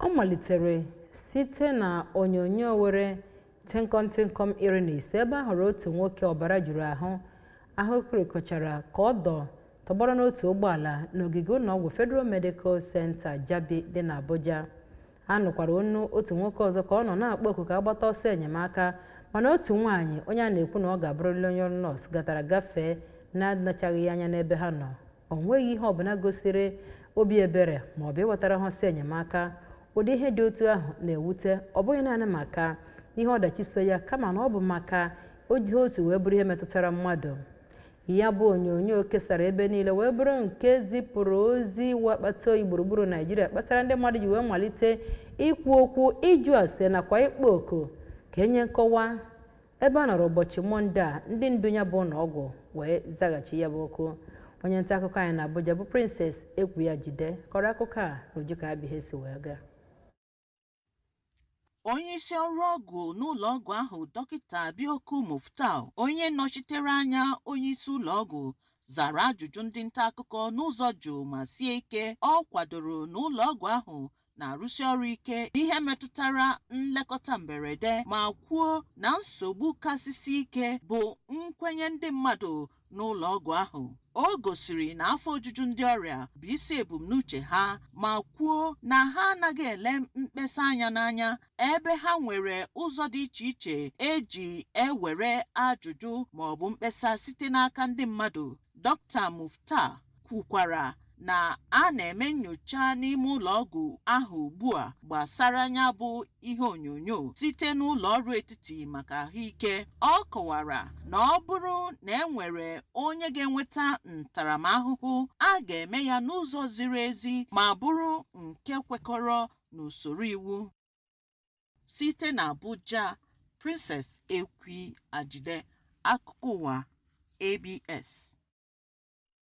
Ọ malitere site na onyonyo were tịnkọm tịnkọm 15 ebe a hụrụ otu nwoke ọbara juru ahụ, ahụ kirikọchara ka ọ dọ tọgbọrọ n'otu ụgbọala n'ogige ụlọọgwụ Federal Medical Center Jabi dị n'Abuja. A nụkwara onu otu nwoke ọzọ ka ọ nọ na-akpọ oku ka agbata ọsọ enyemaka, mana otu nwaanyị onye a na-ekwu na ọ ga-abụrịrị onye ọrụ nọọsụ gatara gafee na-anọchaghị ya anya n'ebe ha nọ. O nweghị ihe ọbụla gosiri obi ebere ma ọ bụ ịwetara ha ọsọ enyemaka. Ụdị ihe dị otu ahụ na-ewute, ọ bụghị naanị maka ihe ọdachi so ya, kama na ọ bụ maka oji otu wee bụrụ ihe metụtara mmadụ. Ya bụ onyonyo kesara ebe niile wee bụrụ nke zipụrụ ozi iwe akpata oyi gburugburu Naijiria, kpatara ndị mmadụ ji wee malite ikwu okwu, ịjụ ase nakwa ịkpọ oku ka enye nkọwa. Ebe a nọrọ ụbọchị Mọnde a, ndị ndu ya bụ ụlọọgwụ wee zaghachi ya bụ okwu. Onye nta akụkọ anyị na Abuja bụ Princess Ekwuyajide kọrọ akụkọ a n'uju ka abịa ihe si wee gaa. Onye isi ọrụ ọgwụ n'ụlọ ọgwụ ahụ, Dọkịta Abioku Muftau, onye nọchitere anya onye isi ụlọ ọgwụ, zara ajụjụ ndị nta akụkọ n'ụzọ jụụ ma sie ike. Ọ kwadoro na ụlọ ọgwụ ahụ na-arụsi ọrụ ike n'ihe metụtara nlekọta mberede, ma kwuo na nsogbu kasị sie ike bụ nkwenye ndị mmadụ n'ụlọ ọgwụ ahụ. O gosiri na afọ ojuju ndị ọrịa bụ isi ebumnuche ha, ma kwuo na ha anaghị ele mkpesa anya n'anya, ebe ha nwere ụzọ dị iche iche eji ewere ajụjụ ma ọ bụ mkpesa site n'aka ndị mmadụ. Dr. Muftau kwukwara na a na-eme nyocha n'ime ụlọ ọgwụ ahụ ugbu a gbasara ya bụ ihe onyonyo site n'ụlọ ọrụ etiti maka ahụike. Ọ kọwara na ọ bụrụ na e nwere onye ga-enweta ntaramahụhụ, a ga-eme ya n'ụzọ ziri ezi ma bụrụ nke kwekọrọ n'usoro iwu. Site na Abuja, Princess Ekwi Ajide, akụkọ ụwa ABS.